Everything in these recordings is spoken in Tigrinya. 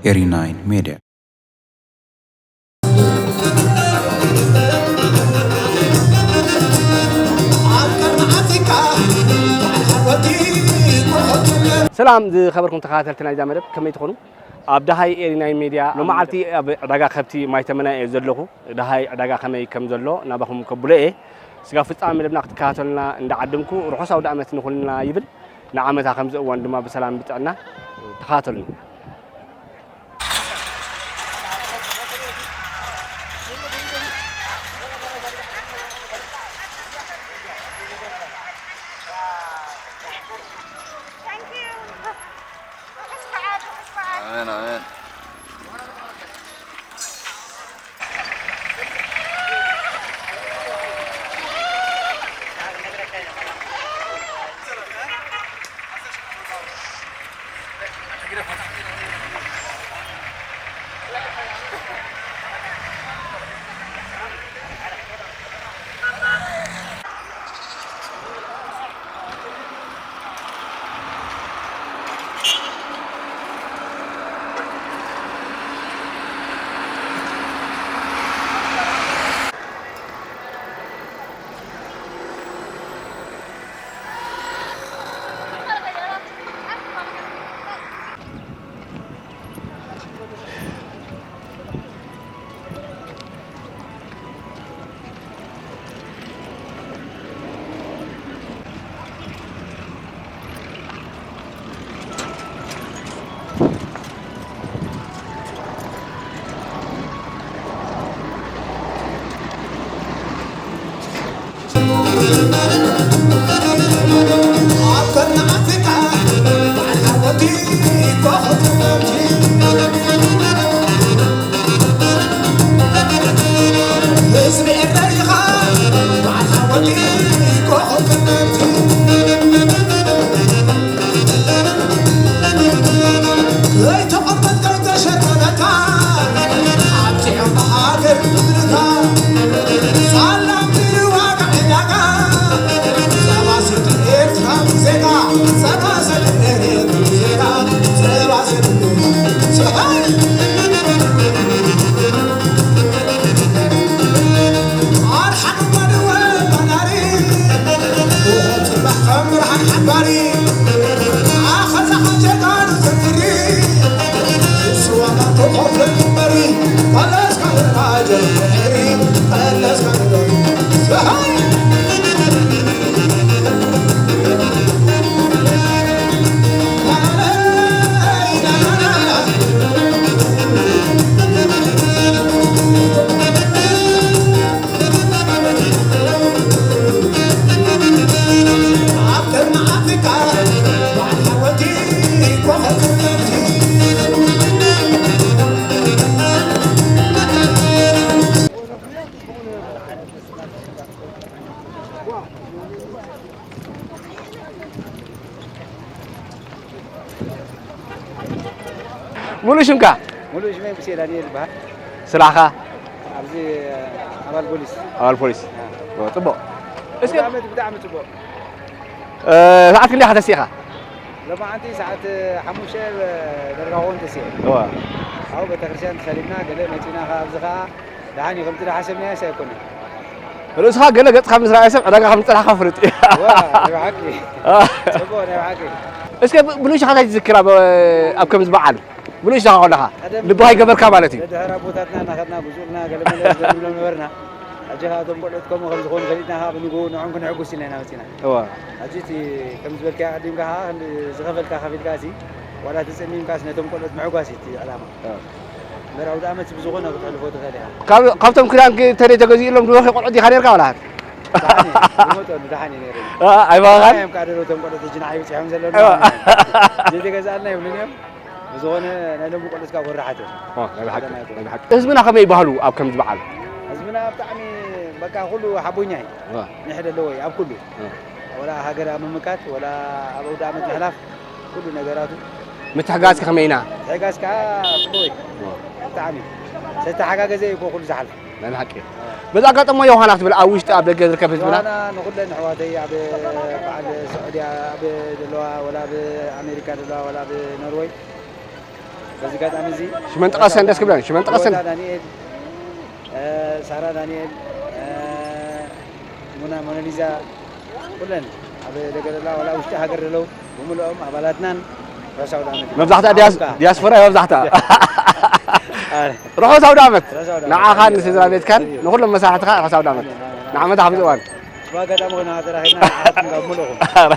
ኤሪ ናይን ሜድያ። ሰላም ዝኸበርኩም ተኸታተልቲ ናይዛ መደብ፣ ከመይ ትኾኑ? ኣብ ደሃይ ኤሪ ናይን ሜድያ ሎማዓልቲ ኣብ ዕዳጋ ከብቲ ማይተመና እየ ዘለኹ። ደሃይ ዕዳጋ ከመይ ከም ዘሎ ናባኹም ከብሎ እየ። ስጋብ ፍጻመ መደብና ክትከታተሉና እንዳዓደምኩ፣ ርሑስ ኣውደ ዓመት ንኹልና ይብል። ንዓመታ ከምዚ እዋን ድማ ብሰላም ብጥዕና ተኸታተሉኒ። ኣሜን፣ ኣሜን። ሙሉእ ሽምካ? ሙሉእ ሽመይ ሙሴ ዳንኤል ይበሃል። ስራሕኻ? ኣብዚ ኣባል ፖሊስ። ኣባል ፖሊስ። ጽቡቕ። እስከ ዓመት ብጣዕሚ ጽቡቕ። ሰዓት ክንደይ ኢኻ ተሲእኻ? ሎማዓንቲ ሰዓት ሓሙሽተ ደርጋ ኾን ተሲኤ። እዋ። ኣብኡ ቤተክርስትያን ተሰሊምና ገለ መጺና ኸዓ ኣብዚ ኸዓ ደሓን እዩ ከምቲ ዝሓሰብናዮስ ኣይኮነን። ርእስኻ ገለ ገጽካ ምስ ረኣየ ሰብ ዕዳጋ ከም ዝጸናሕካ ፍሉጥ እዩ። ዋ ናይ ብሓቂ ጽቡቕ ናይ ብሓቂ። እስከ ብሉሽኻ እንታይ ትዝክር ኣብ ኣብ ከምዚ በዓል? ብሉሽ ኢኻ ከለኻ ቀደም ልብኻ ይገበርካ ማለት እዩ። ደድሕር ኣቦታትና እናኸድና ብዙልና ገለ መለ ዝገብርሎም ነበርና። ሕጂ ኸዓ እቶም ቆልዑት ከምኡ ከም ዝኾኑ ፈሊጥና ኸዓ ብንግኡ ንዖም ክነዕጉስ ኢልና ኢና መጺና። እዋ። ሕጂ እቲ ከም ዝበልካዮ ቀዲምካ ኸዓ ክንዲ ዝኸፈልካ ከፊልካ ሲ ዋላ ተጸሚምካስ ነቶም ቆልዑት ምዕጓስ እዩ እቲ ዕላማ። እምበር ኣውደ ዓመት ብዝኾነ ክተሕልፎ ትኽእል ኢኻ። ካብ ካብቶም ክዳን ተለይ ተገዚእሎም ድወኺ ቆልዑት ዲኻ ነርካ ዋላ? ደሓን እየ። ዝመጠኑ ደሓን እዩ ነይሩ። ኣይባኻን? እዮም ከዓ ደሎ እቶም ቆልዑት ሕጂ ንዓይ በፂሖም ዘለዉ። ዘይተገዝኣልና ይብሉን እዮም። ብዝኾነ ናይ ሎሚ ቆልዑት ከዓ ጎራሓት እዮም። ኦ፣ ናይ ብሓቂ፣ ናይ ብሓቂ። ህዝብና ከመይ ይባህሉ ኣብ ከምዚ በዓል? ህዝብና ብጣዕሚ በቃ ኩሉ ሓቦኛ እዩ። ዋ። ኒሕ ደለዎ እዩ ኣብ ኩሉ። ዋ። ወላ ሃገር ኣብ ምምካት ወላ ኣብ ኣውደ ዓመት ምሕላፍ ኩሉ ነገራቱ ምትሕጋዝ ከመይ ኢና? ምትሕጋዝ ከዓ ጽቡቕ እዩ። ብጣዕሚ ዝተተሓጋገዘ እዩ እኮ ኩሉ ዝሓልፍ። ናይ ብሓቂ። በዚ ኣጋጣሚ ዮሃና ክትብል ኣብ ውሽጢ ኣብ ደገ ዝርከብ ህዝብና? ዮሃና ንኹለን ኣሕዋተይ ኣብ በዓል ስዑድያ ኣብ ዘለዋ ወላ ኣብ ኣሜሪካ ዘለዋ ወላ ኣብ ኖርወይ በዚ ኣጋጣሚ እዚ ሽመን ጥቀሰን ደስ ክብለን፣ ሽመን ጥቀሰን። ሮዛ ዳንኤል፣ እ፣ ሳራ ዳንኤል፣ እ፣ ሙና ሞናሊዛ፣ ኩለን ኣብ ደገ ዘለዋ ዋላ ውሽጢ ሃገር ዘለዉ ብምልኦም ኣባላትናን ርሑስ ኣውደ ዓመት። መብዛሕትኣ ዲያስ-፣ ኣፍካ። ዲያስፖራ እያ መብዛሕትኣ። ኣረ። ርሑስ ኣውደ ዓመት። ርሑስ ኣውደ ዓመት። ንዓኻን ንስድራ ቤትካን እዩ። ንኹሎም መሳርሕትኻ ርሑስ ኣውደ ዓመት። ኣሜን፣ ኣሜን፣ ኣሜን። ንዓመት ኣብዚ እዋን። ብኣጋጣሚ ኮይና ተራኺብና ንዓኻትኩም ካብ ምሉእኹም። ኣረ።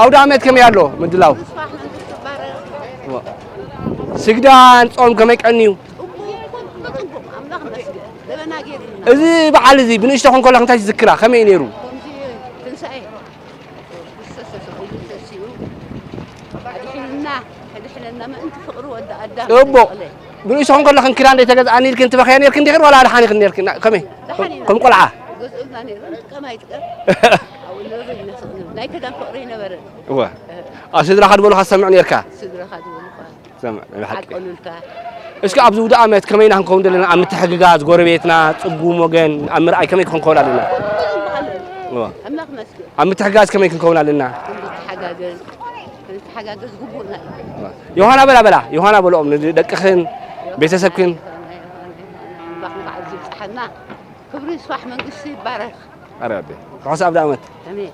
ኣውደ ዓመት ከመይ ኣሎ ምድላው? ስግዳን ጾም ከመይ ቀንዩ? እዚ በዓል እዚ ብንእሽቶ ክንከለኽ እንታይ ትዝክራ? ከመይ እዩ ነይሩ? ከምዚ ትንሳኤ። ክርስቶስ ተሰቒሉ ተንሲኡ ኣድሒኑና፣ ከድሕነና ምእንቲ ፍቕሪ ወዲ ኣዳም ጽቡቕ። ተሰቕለ። ብንእሽቶ ክንከለኽን ክዳን ዘይተገዝኣኒ ኢልክን ትበኽያ ነይርክን ዲኽን ዋላ ኣድሓኒኽን ነይርክን? ከመይ? ደሓን ኢና። ከም ቆልዓ? ይገዝኡልና ነይሮም፣ ጥቀም ኣይጥቀም። ኣብኡ ነብሪ ይነስቕ ነብሪ። ናይ ክዳን ፍቕሪ ኣይነበረን። እወ። ኣብ ስድራኻ ዝበሉኻ ትሰምዕ ነይርካ? ስድራኻ ዝበሉኻ። ሰምዕ፣ ናይ ብሓቂ። ዓቀሉልካ። እስኪ ኣብዚ ውድእ ዓመት ከመይ ኢና ክንከውን ዘለና? ኣብ ምትሕግጋዝ ጎረቤትና፣ ጽጉም ወገን ኣብ ምርኣይ ከመይ ክንከውን ኣለና? ጽቡቕ ኣሎ። እወ። ኣምላኽ መስገን። ኣብ ምትሕግጋዝ ከመይ ክንከውን ኣለና? ክንተሓጋገዝ፣ ክንተሓጋገዝ ግቡእና እዩ። እወ። ዮሃና በላ፣ በላ፣ ዮሃና በልኦም ንደቅኽን ቤተሰብክን። ኣምላኽ ንባዕሉ ዝብጽሓና። ክብሪ ይስፋሕ መንግስቱ ይባረኽ። ኣረ ኣቤ፣ ርሑስ ኣውደ ዓመት። ኣሜን።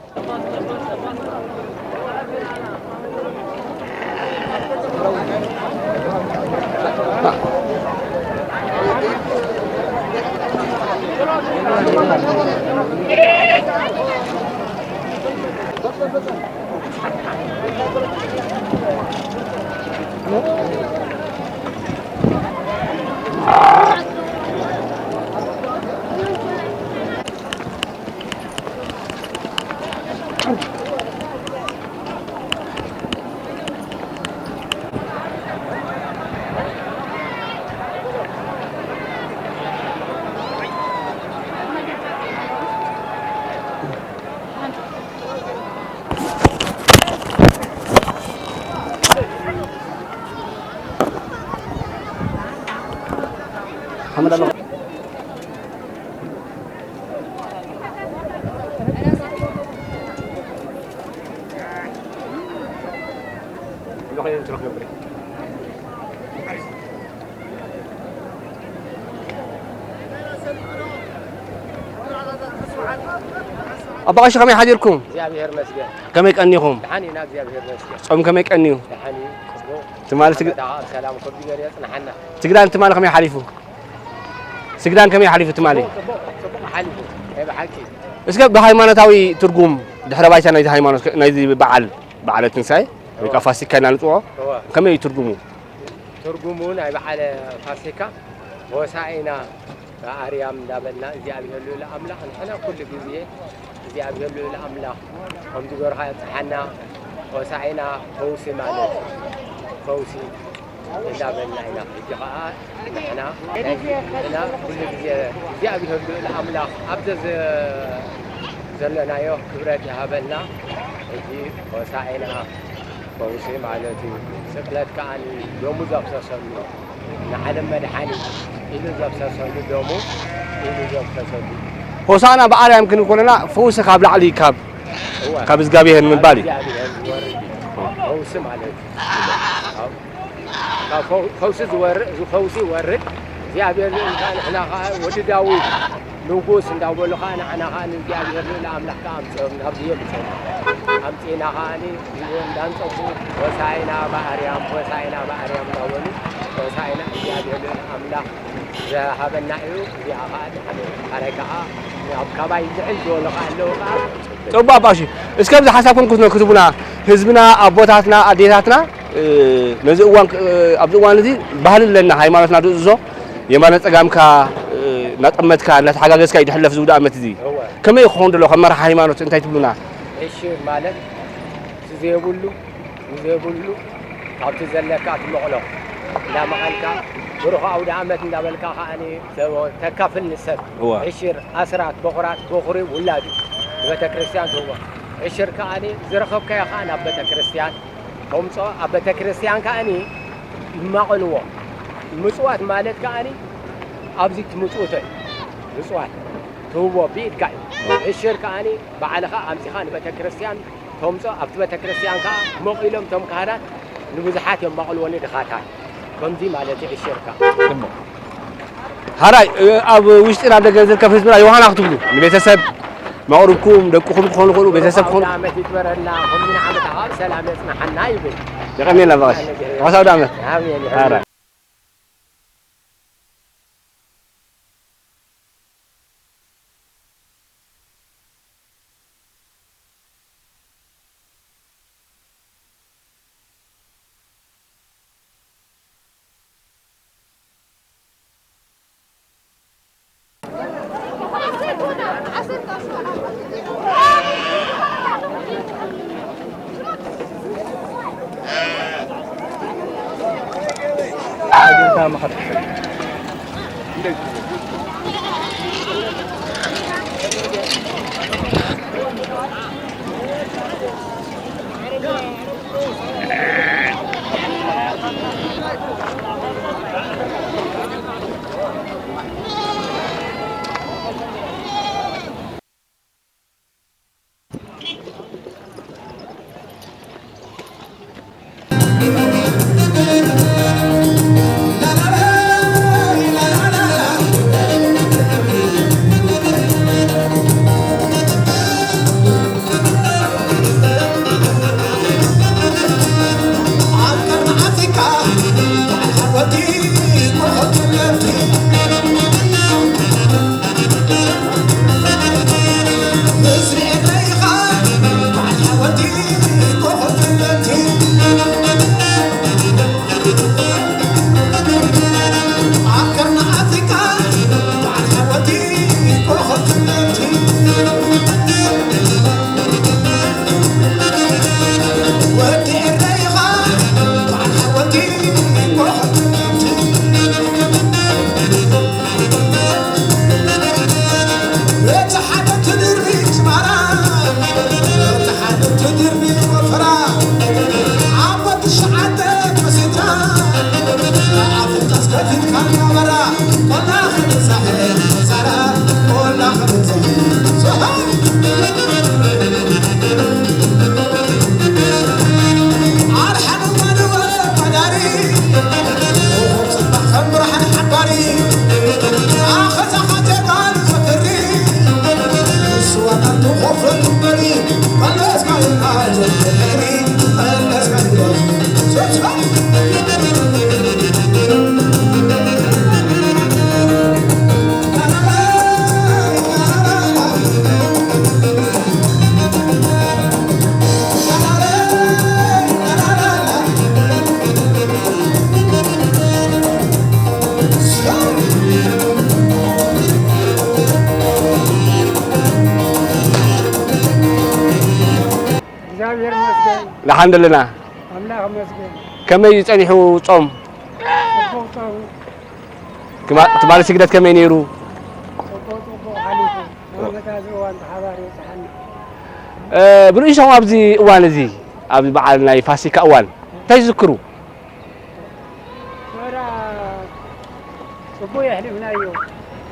ኣባ ቀሺ ከመይ ሓዲርኩም? እግዚኣብሔር ይመስገን። ከመይ ቀኒኹም? ደሓን ኢና እግዚኣብሔር ይመስገን። ጾም ከመይ ቀንዩ? ደሓን እዩ። ጽቡቅ። ትማሊ ትግ- ዓመት በዓል ሰላም ከቢገር የጽንሓና። ትግዳን ትማሊ ከመይ ሓሊፉ? ስግዳን ከመይ ሓሊፉ ትማሊ? ጽቡቅ ጽቡቅ ሓሊፉ። ናይ ብሓቂ። እስከ ብሃይማኖታዊ ትርጉም ድሕረ ባይታ ናይዚ ሃይማኖት ናይዚ በዓል በዓለ ትንሳኤ ወይ ከዓ ፋሲካ ኢና ንፅውዖ እወ። ከመይ እዩ ትርጉሙ? ትርጉሙ ናይ በዓለ ፋሲካ ሆሳኢና ኣርያም እንዳበልና እግዚኣብሔር ልዑል ኣምላኽ ንሕና ኩሉ ግዜ እግዚኣብሔር ልዑል ኣምላኽ ከም ዝገርኻ የብፅሓና። ሆሳኢና ፈውሲ ማለት እዩ። ፈውሲ እንዳበልና ኢና። ሕጂ ከዓ ንሕና ንሕና ኩሉ ግዜ እግዚኣብሔር ልዑል ኣምላኽ ኣብ ዘዘ ዘለናዮ ክብረት ይሃበልና። ሕጂ ሆሳኢና ፈውሲ ማለት እዩ። ስቕለት ከዓኒ ደሙ ዘፍሰሰሉ ንዓለም መድሓኒ ኢሉ ዘፍሰሰሉ ደሙ ኢሉ ዘፍሰሰሉ። ሆሳዕና ብኣርያም ክንብል ከለና ፈውሲ ካብ ላዕሊ ካብ እወ፣ ካብ እግዚኣብሔር ምባል እዩ። እግዚኣብሔር ዝወርድ እዩ። ፈውሲ ማለት እዩ። ካብ ፈው- ፈውሲ ዝወርድ ፈውሲ ይወርድ እግዚኣብሔር ልዑል ከዓ ንሕና ከዓ ወዲ ዳዊት ንጉስ እንዳበሉ ከዓ ንዓና ከዓ ንእግዚኣብሔር ልዑል ኣምላኽ ከዓ ኣምፅኦም ናብዚ የምፅኦም ኣምፂና ከዓ እንዳንፀፉ ሆሳይና ብኣርያም ሆሳይና ብኣርያም እንዳበሉ ሆሳይና እግዚኣብሔር ልዑል ኣምላኽ ዝሃበና እዩ። እዚኣ ከዓ ድሓነ ካልኣይ ከዓ ኣብ ካባይ ልዕል ዝበሉ ከዓ ኣለዉ ከዓ ፅቡቅ ኣባሺ እስከ ኣብዚ ሓሳብኩም ክትነ ክትቡና ህዝብና ኣቦታትና ኣዴታትና ነዚ እዋን ኣብዚ እዋን እዚ ባህሊ ኣለና ሃይማኖትና ድእዝዞ የማነ ጸጋምካ እናጠመትካ እናተሓጋገዝካ እዩ ድሕለፍ ዝውዳ ዓመት እዚ ከመይ ክኸውን ደሎ ከም መራሕ ሃይማኖት እንታይ ትብሉና? ዕሽር ማለት እቲ ዘየብሉ ንዘየብሉ ካብቲ ዘለካ ትመቕሎ እንዳመቐልካ ብሩኽ ኣውደ ዓመት እንዳበልካ ከዓኒ ተካፍል ንሰብ እወ። ዕሽር ኣስራት በኹራት በኹሪ ውላድ እዩ ንቤተ ክርስቲያን ትህቦ ዕሽር ከዓኒ ዝረኸብካዮ ከዓ ናብ ቤተ ክርስቲያን ተምፅኦ ኣብ ቤተ ክርስቲያን ከዓኒ ይማቐልዎ ምፅዋት ማለት ከዓኒ ኣብዚ ትምፅውቶ እዩ ምፅዋት ትህቦ ብኢድካ እዩ ዕሽር ከዓኒ ባዕልኻ ኣምፂኻ ንቤተ ክርስቲያን ተምፅኦ ኣብቲ ቤተ ክርስቲያን ከዓ ሞቕ ኢሎም እቶም ካህናት ንብዙሓት የማቕልዎ ንድኻታት ከምዚ ማለት ይዕሽርካ እሞ ሓራይ ኣብ ውሽጥን ኣብ ደገን ዝርከብ ህዝብና ዮሃና ክትብሉ ንቤተሰብ መቕርብኩም ደቅኹም ክኾኑ ይኽእሉ ቤተሰብ ክኾኑ ዓመት ይግበረልና ከምዚ ንዓመት ከዓ ብሰላም የፅናሓና ይብል የቐኔልና በቐሽ ሮሓስ ኣውደ ዓመት ኣሜን ሓራይ እግዚኣብሔር ይመስገን። ደሓን ደለና። ኣምላኽ ይመስገን። ከመይ እዩ ጸኒሑ ጾም? ጽቡቕ ጾም። ክማ-፣ ትማሊ ስግደት ከመይ ነይሩ? ጽቡቕ፣ ጽቡቕ ሓሊፉ። ዓመት ኣብዚ እዋን ብሓባር ይብጽሓና። እ፣ ብንእሽቶም ኣብዚ እዋን እዚ፣ ኣብዚ በዓል ናይ ፋሲካ እዋን እንታይ ትዝክሩ? ወራ ጽቡቕ የሕሊፍናዮ።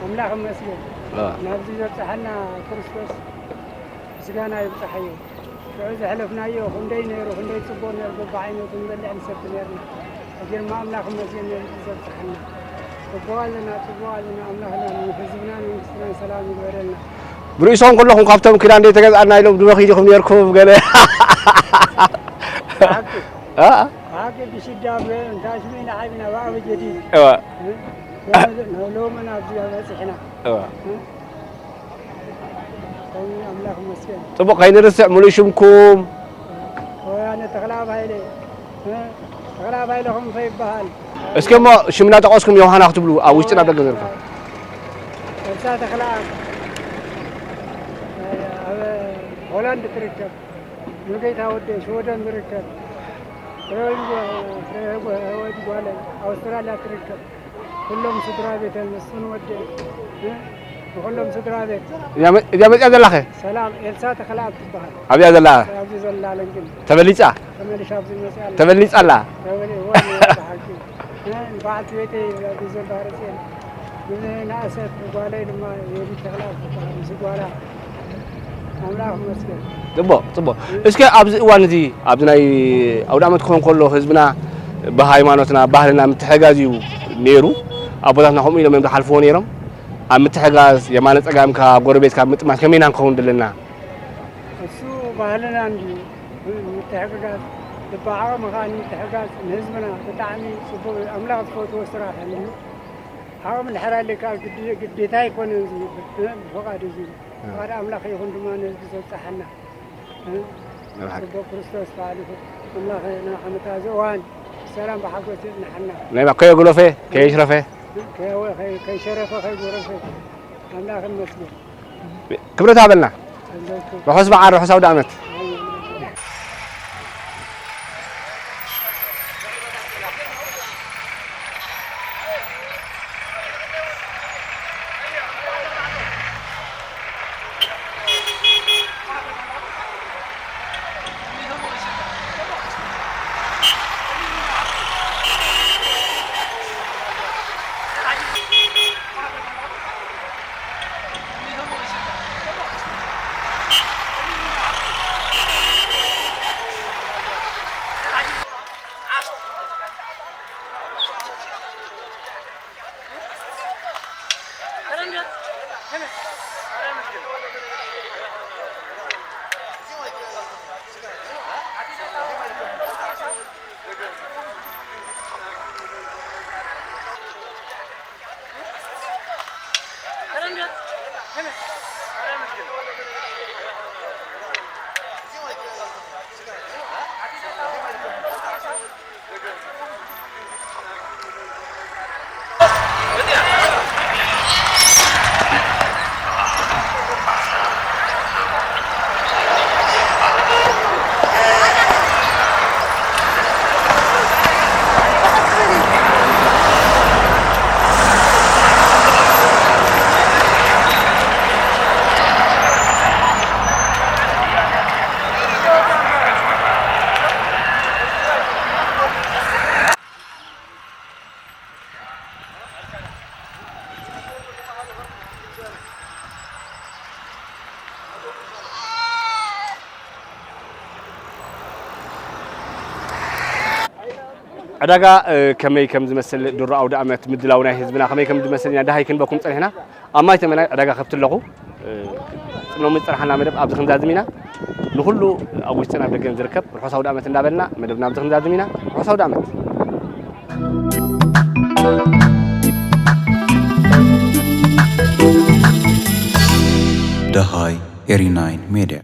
ኣምላኽ ይመስገን። እ። ናብዚ ዘብጽሓና ክርስቶስ ምስጋና ይብጻሓዮ። ሽዑ ዘሕለፍናዮ ክንደይ ነይሩ፣ ክንደይ ጽቡቕ ነይሩ፣ በብዓይነቱ ንበልዕ ንሰቲ ነይርና። ሕጂ ድማ ኣምላኽ ይመስገን ነዚ ዘብጽሓና። ጽቡቕ ኣለና፣ ጽቡቕ ኣለና። ኣምላኽና ንህዝብናን መንግስትናን ሰላም ይግበረልና። ብርእሶም ከለኹም ካብቶም ክዳን ዘይተገዝኣና ኢሎም ድመኺ ዲኹም ነይርኩም ገለ? ብሓቂ፣ አ? ብሓቂ ብሽዳ ብ-፣ እንታሽሚ ንዓይ ብናባኣ በጀዲ። እወ። እ? ሎሚ፣ ሎሚ ናብዚ በጺሕና። እወ። እ? ኣምላኽ ይመስገን። ጽቡቕ ከይንርስዕ፣ ምሉእ ሽምኩም? ወያነ ተኽለኣብ ሃይለ። እ? ተኽለኣብ ሃይለ ክንፈ ይበሃል። እስኪ እሞ ሽም እናጠቐስኩም ዮሃና ክትብሉ ኣብ ውሽጥን ኣብ ደገን ዘለኹም። ኤልሳ ተኽለኣብ ኣብ ሆላንድ ትርከብ። ሙሉጌታ ወደ ሽወደን ዝርከብ። ፍሬህይወት፣ ፍሬህይወት ጓለይ ኣውስትራልያ ትርከብ። ኩሎም ስድራ ቤተይ፣ መስፍን ወደይ፣ እ? ንኩሎም ስድራ ቤት። እዚኣ መ-፣ እዚኣ መፂኣ ዘላኸ? ሰላም፣ ኤልሳ ተኽለኣብ ትበሃል። ኣብዚኣ ዘላ? ኣብዚ ዘላ ለንደን። ተበሊፃ? ተመሊሻ ኣብዚ መፂኣ ኣላ። ተበሊፃ ኣላ? ተበሊ-፣ እወ፣ እወ፣ ብሓቂ። እ? ንበዓልቲ ቤተይ ኣብዚ ዘላ ርፅየን። ንኣሰት ጓለይ ድማ የዲት ተኽለኣብ ትበሃል። ምስ ጓላ ኣምላኽ ይመስገን። ጽቡቕ፣ ጽቡቕ። እስከ ኣብዚ እዋን እዚ፣ ኣብዚ ናይ ኣውደ ዓመት ክኸውን ከሎ፣ ህዝብና ብሃይማኖትና፣ ባህልና ምትሕጋዝ እዩ ነይሩ። ኣቦታትና ከምኡ ኢሎም እዮም ዝሓልፍዎ ነይሮም። ኣብ ምትሕጋዝ፣ የማነ ጸጋምካ፣ ጎረቤትካ ምጥማት ከመይ ኢና ንኸውን ዘለና? እሱ ባህልና እንድዩ። ምትሕግጋዝ፣ በብዓቕምኻ ንምትሕጋዝ ንህዝብና ብጣዕሚ ጽቡቕ እዩ። ኣምላኽ ዝፈትዎ ስራሕ እንድዩ። ዓቕሚ እንድሕር ኣለካ ግድ-፣ ግዴታ ኣይኮነን ዝብል፣ ብፍቓድ እዩ ዝብል። እ። ፍቓድ ኣምላኽ ይኹን ድማ ነዚ ዘብጽሓና። እ? መርሓባ። ጽቡቕ ክርስቶስ በዓል ይኹን። ኣምላኽ ንዓመታ እዚ እዋን ብሰላም ብሓጎስ የጽንሓና። ናይ ባ-፣ ከየጉለፈ፣ ከየሽረፈ። ከየ-፣ ከይ-፣ ከይሸረፈ፣ ከይጎረፈ። ኣምላኽ ይመስገን። ክብረት ሃበልና። ርሑስ በዓል፣ ርሑስ ኣውደ ዓመት። ዕዳጋ፣ እ፣ ከመይ ከም ዝመስል፣ ድሮ ኣውደ ኣመት ምድላው ናይ ህዝብና ከመይ ከም ዝመስል ኢና ደሃይ ክንበኩም ጸኒሕና። ኣብ ማይ ተመናይ ዕዳጋ ከብቲ ኣለኹ። እ፣ ሎሚ ዝፀናሕና መደብ ኣብዚ ክንዛዝም ኢና። ንኹሉ ኣብ ውሽጥን ኣብ ደገን ዝርከብ ርሑስ ኣውደ ዓመት እንዳበልና መደብና ኣብዚ ክንዛዝም ኢና። ርሑስ ኣውደ ዓመት። ደሃይ ኤሪ ናይን ሜድያ።